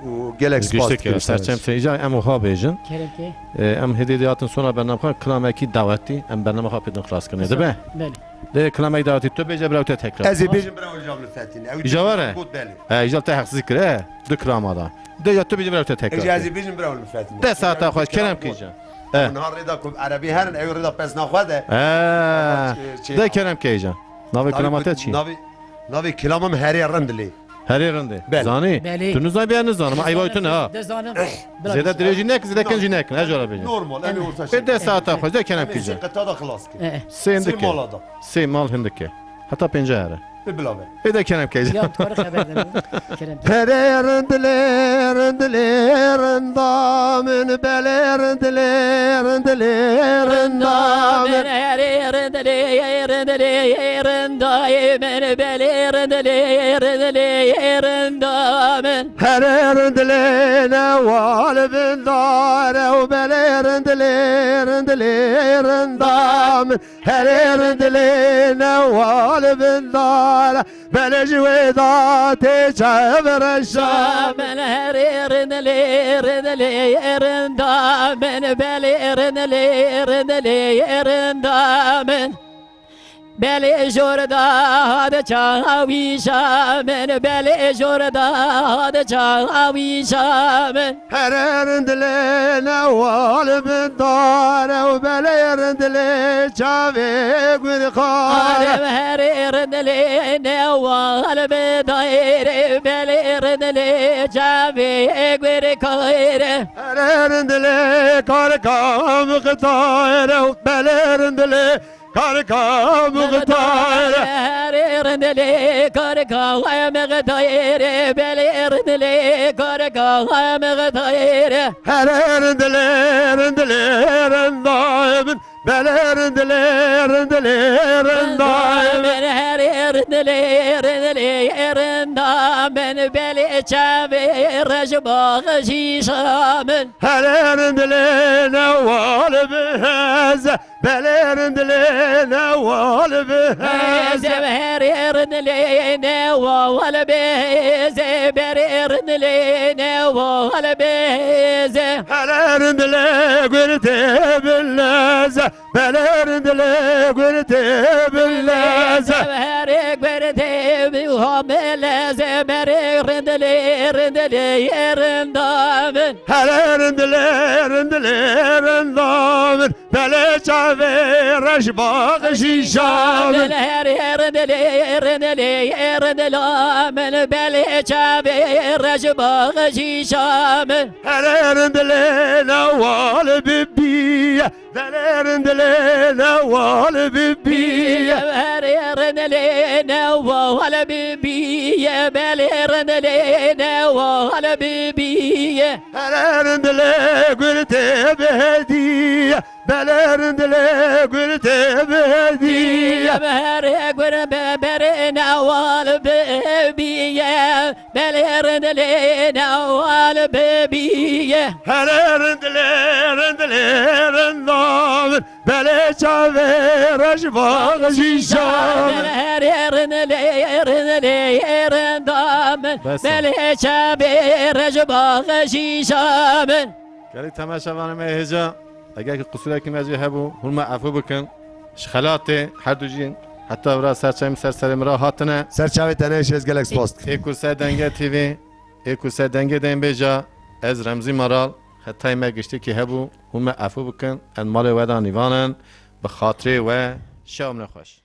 û gelek spas dikim. Serçavê min, ser serê min. Îca em wiha bêjin. Kerem ke. E, em hêdî dê hatin sona bername xwe, kilamekî dawetî, em bername xwe pêdin xilas kirin. Dibe? Belê. Dê kilamek dawetî tu bêje, bira te tekrar. Ez ê bêjim, bira îca min fetin. Ew Îca were? Belê. He, îca te heqsizî kir, he. Du kilama da. Dê ya tu bêjî, bira te tekrar. Ê, ez ê bêjim, bira min fetin. De saeta xwe, kerem kî îca. Eh. Niha rêda ku erebî herin, ew rêda pesna xwe de. Eh. Çê, çê. De kerem kî îca. Navê kilama te çi? Navê, navê kilama min Herê Rind lê. Herê Rind lê. Belê. Zanî? Belê. Tu nizanî, bê nizanim. Eyba tu ne ha. Dizanim. Zêde dirêjî nekin, zêde kincî nekin. Ez jara bêjim. Normal, em ê orta şey. Ê, de saeta xwe, de kerem kî îca. Em ê sê qeta de xilas kin. Eh. Sê hindike. Sê mala da. Sê mal hindike. Heta pêncî here. Ê, bila be. Ê, de kerem key. Ya, tu karî xeber de min. Kerem key. Herê rind lê, rind lê, rinda min, belê rind lê, rind lê, rinda min. Herê rind lê, rind lê, rinda min, belê rind lê, rind lê, rinda min. Herê rind lê newal bindare û belê rind lê, rind lê, rinda min. Herê rind lê newal bindare, belê ji wê da tê çev reşa min. Herê rind lê, rind lê, rinda min, belê rind lê, rind lê, rinda min. Belê jor da diça wîşa min, belê jor da diça wîşa min. Herê rind lê newal bindare û belê rind lê çavê gurxare. Adem herê rind lê newal bindare, belê rind lê çavê gurxare. Herê rind lê karka mixtare û belê rind lê Karka muxtare. Herê rind lê karka muxtare, belê rind lê karka muxtare. Herê rind lê, rind lê, rinda min. Belê rind lê, rind lê, rinda min. Herê rind lê, rind lê, rinda min. Belê çavê reş baxşîşa min. Herê rind lê newal biheze. Belê rind lê newal biheze. Herê rind lê newal biheze. Belê rind lê newal biheze. Herê rind lê gurtê bileze. Belê rind lê gurtê bileze. Herê gurtê bileze. Herê rind lê, rind lê, rinda min. Herê rind lê, rind lê, rinda min. Belê çavê reş baxşîşa min. Herê rind lê, rind lê, rinda min. Belê çavê reş baxşîşa min. Herê rind lê newal bibiye. Belê rind lê newal bibiye. Herê rind lê newal bibiye. Belê rind lê newal bibiye. Herê rind lê gurtê bihediye. Belê rind lê gurtê bihediye. Herê gur be-, berê newal bibiye. Belê rind lê newal bibiye. Herê rind lê, rind lê, rinda min. Belê çavê reş baxşîşa min. Herê rind lê, rind lê, rinda min. Bes e. Belê çavê reş baxşîşa min. Gelek temaşevanê me hêja, eger ki qusurekî me jî hebû, hûn me efû bikin. Ji xelatê her du jî heta vira ser çavê min, ser serê min re hatine. Ser çavê te neyşe, ez gelek spas dikim. Ê ku ser Denge T V, ê ku ser Dengê Dembêja, Ez Remzî Maral, xetayê me giştekî hebû, hûn me efû bikin, em malê we de nîvan in, bi xatirê we, şev nexweş.